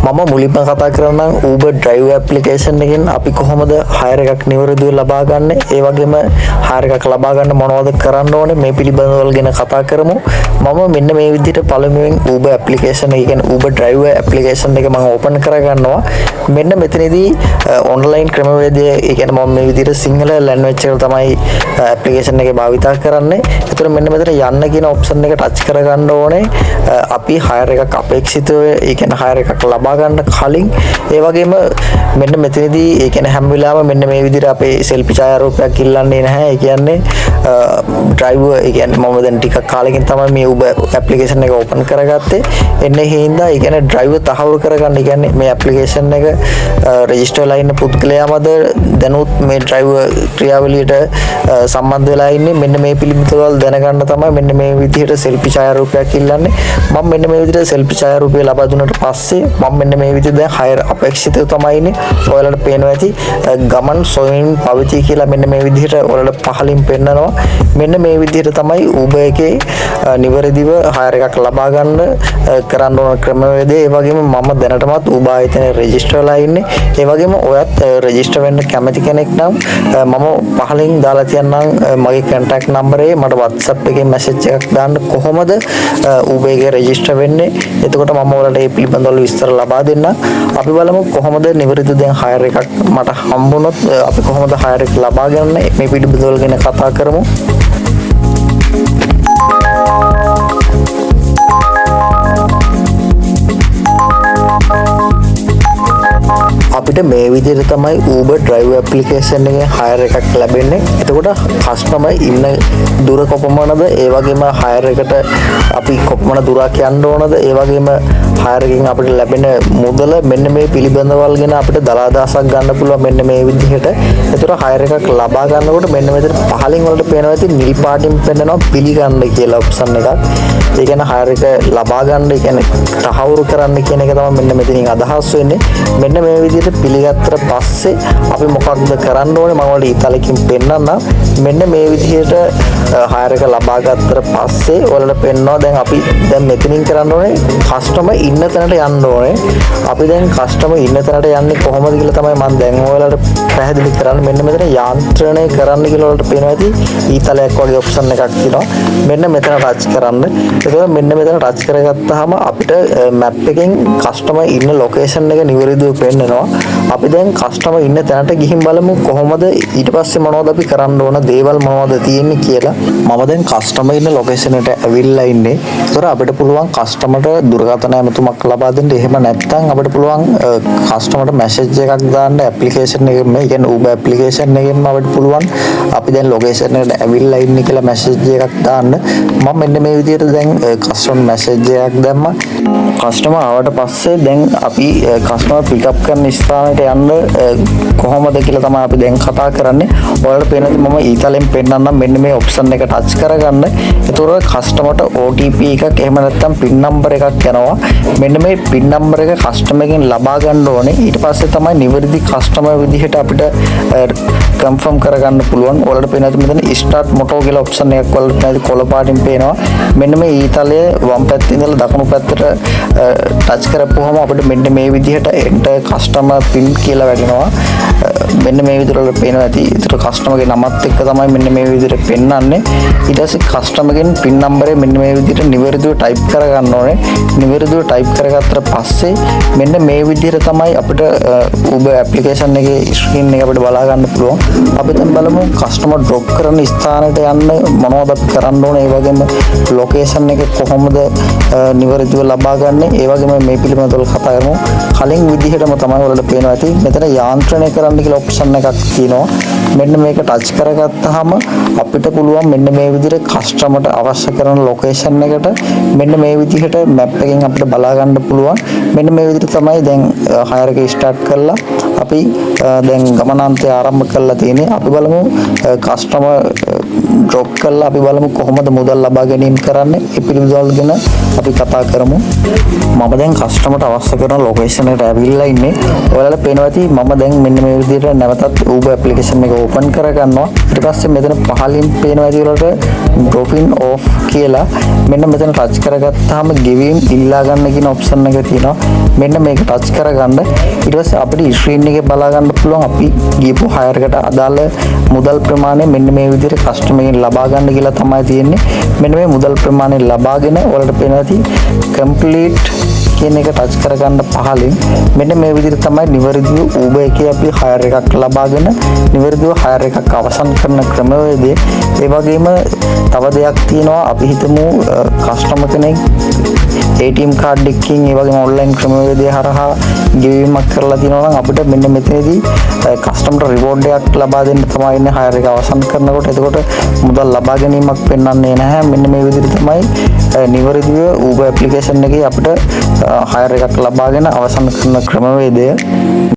මම මුලින්ම කතා කරන්නම් Uber Drive application එකෙන් අපි කොහොමද හයර් එකක් නිවැරදිව ලබා ගන්නෙ, ඒ වගේම හයර් එකක් ලබා ගන්න මොනවද කරන්න ඕනේ, මේ පිළිබඳව ගැන කතා කරමු. මම මෙන්න මේ විදිහට පළමුවෙන් Uber application එක, කියන්නේ Uber Drive application එක මම ඕපන් කරගන්නවා. මෙන්න මෙතනදී ඔන්ලයින් ක්‍රමවේදය, ඒ කියන්නේ මම මේ විදිහට සිංහල ලැන්ග්වේජ් එක තමයි ඇප්ලිකේෂන් එකේ භාවිතා කරන්නේ. ඒතර මෙන්න මෙතන යන්න කියන ඔප්ෂන් එක ටච් කරගන්න ඕනේ. අපි හයර් එකක් අපේක්ෂිතව, ඒ කියන්නේ හයර් එකක් ලබා ගන්න කලින්. ඒ වගේම මෙන්න මෙතනදී, ඒ කියන්නේ හැම වෙලාවෙම මෙන්න මේ විදිහට අපේ සෙල්ෆි ඡායාරූපයක් ඉල්ලන්නේ නැහැ. ඒ කියන්නේ ඩ්‍රයිවර්, ඒ කියන්නේ මම දැන් ටිකක් කාලෙකින් තමයි මේ Uber application එක ඕපන් කරගත්තේ. එන්නේ හින්දා, ඒ කියන්නේ ඩ්‍රයිවර් තහවුරු කරගන්න, ඒ කියන්නේ මේ ඇප්ලිකේෂන් එක රෙජිස්ටර් වෙලා ඉන්න පුද්ගලයාමද දැනුත් මේ ඩ්‍රයිවර් ක්‍රියාවලියට සම්බන්ධ වෙලා ඉන්නේ, මෙන්න මේ පිළිබඳව දැනගන්න තමයි මෙන්න මේ විදිහට සෙල්ෆි ඡායාරූපයක් ඉල්ලන්නේ. මම මෙන්න මේ විදිහට සෙල්ෆි ඡායාරූපය ලබා දුන්නට පස්සේ මම මෙන්න මේ විදිහට දැන් හයර් අපේක්ෂිතව තමයි ඉන්නේ. ඔයාලට පේනවා ඇති ගමන් සොයමින් පවතී කියලා මෙන්න මේ විදිහට ඔයාලට පහලින් පෙන්නනවා. මෙන්න මේ විදිහට තමයි Uber එකේ නිවැරදිව හයර් එකක් ලබා ගන්න කරන්න ඕන ක්‍රමවේදය. ඒ වගේම මම දැනටමත් Uber ආයතනයේ රෙජිස්ටර් වෙලා ඉන්නේ. ඒ වගේම ඔයත් රෙජිස්ටර් වෙන්න කැමති කෙනෙක් නම් මම පහලින් දාලා තියන්නම් මගේ කන්ටැක්ට් නම්බරේ. මට WhatsApp එකේ මැසේජ් එකක් දාන්න කොහොමද Uber එකේ රෙජිස්ටර් වෙන්නේ. එතකොට මම ඔයාලට ඒ පිළිබඳව විස්තර ලබා දෙන්නම්. අපි බලමු කොහොමද නිවැරදි දැන් හයර් එකක් මට හම්බුනොත් අපි කොහොමද හයර් එක ලබා ගන්නේ, මේ පිළිබඳව ගැන කතා කරමු. අපිට මේ විදිහට තමයි Uber Drive application එකෙන් හයර් එකක් ලැබෙන්නේ. එතකොට කස්ටමර් ඉන්න දුර කොපමණද, ඒ වගේම හයර් එකට අපි කොපමණ දුරක් යන්න ඕනද, ඒ වගේම හයර් එකෙන් අපිට ලැබෙන මුදල, මෙන්න මේ පිළිබඳවල් ගැන අපිට දළ අදහසක් ගන්න පුළුවන් මෙන්න මේ විදිහට. එතකොට හයර් එකක් ලබා ගන්නකොට මෙන්න මෙතන පහලින් වලට පේනවා ඇති නිල් පාටින් පෙන්නනවා පිළිගන්න කියලා ඔප්ෂන් එකක්. ඒ කියන්නේ හයර් එක ලබා ගන්න, ඒ කියන්නේ තහවුරු කරන්න කියන එක තමයි මෙන්න මෙතනින් අදහස් වෙන්නේ. මෙන්න මේ විදිහට පිළිගත්තට පස්සේ අපි මොකක්ද කරන්න ඕනේ, මම ඔයාලට ඊතලකින් පෙන්නන්නම්. මෙන්න මේ විදිහට හයර් එක ලබා ගත්තට පස්සේ ඔයාලට පෙන්නවා දැන් අපි දැන් මෙතනින් කරන්න ඕනේ කස්ටමර් ඉන්න තැනට යන්න ඕනේ. අපි දැන් කස්ටමර් ඉන්න තැනට යන්නේ කොහොමද කියලා තමයි මම දැන් ඔයාලට පැහැදිලි කරන්නේ. මෙන්න මෙතන යාන්ත්‍රණය කරන්න කියලා ඔයාලට පේනවා ඇති ඊතලයක් වගේ ඔප්ෂන් එකක් තියෙනවා. මෙන්න මෙතන ටච් කරන්න. එතකොට මෙන්න මෙතන ටච් කරගත්තාම අපිට මැප් එකෙන් කස්ටමර් ඉන්න ලොකේෂන් එක නිවැරදිව පෙන්නනවා. අපි දැන් කස්ටමර් ඉන්න තැනට ගිහින් බලමු කොහොමද, ඊට පස්සේ මොනවද අපි කරන්න ඕන දේවල් මොනවද තියෙන්නේ කියලා. මම දැන් කස්ටමර් ඉන්න ලොකේෂන් එකට ඇවිල්ලා ඉන්නේ. ඒතර අපිට පුළුවන් කස්ටමර්ට දුරකථන ඇමතුමක් ලබා දෙන්න. එහෙම නැත්නම් අපිට පුළුවන් කස්ටමර්ට මැසේජ් එකක් දාන්න ඇප්ලිකේෂන් එකෙන්ම, ඒ කියන්නේ Uber application එකෙන්ම අපිට පුළුවන් අපි දැන් ලොකේෂන් එකට ඇවිල්ලා ඉන්නේ කියලා මැසේජ් එකක් දාන්න. මම මෙන්න මේ විදිහට දැන් කස්ටමර් මැසේජ් එකක් දැම්මා. කස්ටමර් ආවට පස්සේ දැන් අපි කස්ටමර් පිකප් කරන ස්ථානයට යන්න කොහොමද කියලා තමයි අපි දැන් කතා කරන්නේ. ඔයාලට පේන දේ මම ඊතලෙන් පෙන්නන්නම්. මෙන්න මේ ඔප්ෂන් එක ටච් කරගන්න. එතකොට කස්ටමර්ට OTP එකක් එහෙම නැත්නම් පින් නම්බර් එකක් යනවා. මෙන්න මේ පින් නම්බර් එක කස්ටමර් එකෙන් ලබා ගන්න ඕනේ. ඊට පස්සේ තමයි නිවැරදි කස්ටමර් විදිහට අපිට කන්ෆර්ම් කරගන්න පුළුවන්. ඔයාලට පේනවා ඇති මෙතන ස්ටාර්ට් මොටෝ කියලා ඔප්ෂන් එකක් ඔයාලට පේනවා කොළ පාටින් පේනවා. මෙන්න මේ ඊතලය වම් පැත්තේ ඉඳලා දකුණු පැත්තට ටච් කරපුවම අපිට මෙන්න මේ විදිහට enter customer pin කියලා වැටෙනවා. මෙන්න මේ විදිහට ඔයාලට පේනවා ඇති. ඒතර කස්ටමර්ගේ නමත් එක්ක තමයි මෙන්න මේ විදිහට පෙන්වන්නේ. ඊට පස්සේ කස්ටමර්ගෙන් පින් නම්බරය මෙන්න මේ විදිහට නිවැරදිව ටයිප් කරගන්න ඕනේ. නිවැරදිව ටයිප් කරගත්තට පස්සේ මෙන්න මේ විදිහට තමයි අපිට Uber application එකේ ස්ක්‍රීන් එක අපිට බලා ගන්න පුළුවන්. අපි දැන් බලමු කස්ටමර් ඩ්‍රොප් කරන ස්ථානයට යන්න මොනවද අපි කරන්න ඕනේ, ඒ වගේම ලොකේෂන් එක කොහොමද නිවැරදිව ලබා ගන්නෙ, ඒ වගේම මේ පිළිබඳව කතා කරමු. කලින් විදිහටම තමයි ඔයාලට පේනවා ඇති මෙතන යාන්ත්‍රණය කරන්න කියලා ඔප්ෂන් එකක් තියෙනවා. මෙන්න මේක ටච් කරගත්තාම අපිට පුළුවන් මෙන්න මේ විදිහට කස්ටමර්ට අවශ්‍ය කරන ලොකේෂන් එකට මෙන්න මේ විදිහට මැප් එකෙන් අපිට බලා ගන්න පුළුවන්. මෙන්න මේ විදිහට තමයි දැන් හයර් එක ස්ටාර්ට් කරලා අපි දැන් ගමනාන්තය ආරම්භ කරලා තියෙන්නේ. අපි බලමු කස්ටමර් ඩ්‍රොප් කරලා අපි බලමු කොහොමද මුදල් ලබා ගැනීම කරන්නේ. ඒ පිළිබඳව ගැන අපි කතා කරමු. මම දැන් කස්ටමර්ට අවශ්‍ය කරන ලොකේෂන් එකට ඇවිල්ලා ඉන්නේ. ඔයාලට පේනවා ඇති මම දැන් මෙන්න මේ විදිහට නැවතත් Uber application මේක ඕපන් කරගන්නවා. ඊට පස්සේ මෙතන පහලින් පේනවා ඇති ඔයාලට ඩ්‍රොපින් ඕෆ් කියලා. මෙන්න මෙතන ටච් කරගත්තාම ගෙවීම් ඉල්ලා ගන්න කියන ඔප්ෂන් එක තියෙනවා. මෙන්න මේක ටච් කරගන්න. ඊට පස්සේ අපිට ස්ක්‍රීන් එකේ බලා ගන්න පුළුවන් අපි ගියපු හයර් එකට අදාළ මුදල් ප්‍රමාණය මෙන්න මේ විදිහට කස්ටමර් එකෙන් ලබා ගන්න කියලා තමයි තියෙන්නේ. මෙන්න මේ මුදල් ප්‍රමාණය ලබාගෙන ඔයාලට පේනවා ඇති කම්ප්ලීට් කියන එක ටච් කරගන්න පහලින්. මෙන්න මේ විදිහට තමයි නිවැරදිව Uber එකේ අපි හයර් එකක් ලබාගෙන නිවැරදිව හයර් එකක් අවසන් කරන ක්‍රමවේදය. ඒ වගේම තව දෙයක් තියෙනවා. අපි හිතමු කස්ටමර් කෙනෙක් ATM card එකකින්, ඒ වගේම ඔන්ලයින් ක්‍රමවේදය හරහා ගෙවීමක් කරලා තියෙනවා නම්, අපිට මෙන්න මෙතනදී කස්ටමර්ට රිවෝඩ් එකක් ලබා දෙන්න තමයි ඉන්නේ හයර් එක අවසන් කරනකොට. එතකොට මුදල් ලබා ගැනීමක් පෙන්වන්නේ නැහැ. මෙන්න මේ විදිහට තමයි නිවැරදිව Uber ඇප්ලිකේෂන් එකේ අපිට හයර් එකක් ලබාගෙන අවසන් කරන ක්‍රමවේදය.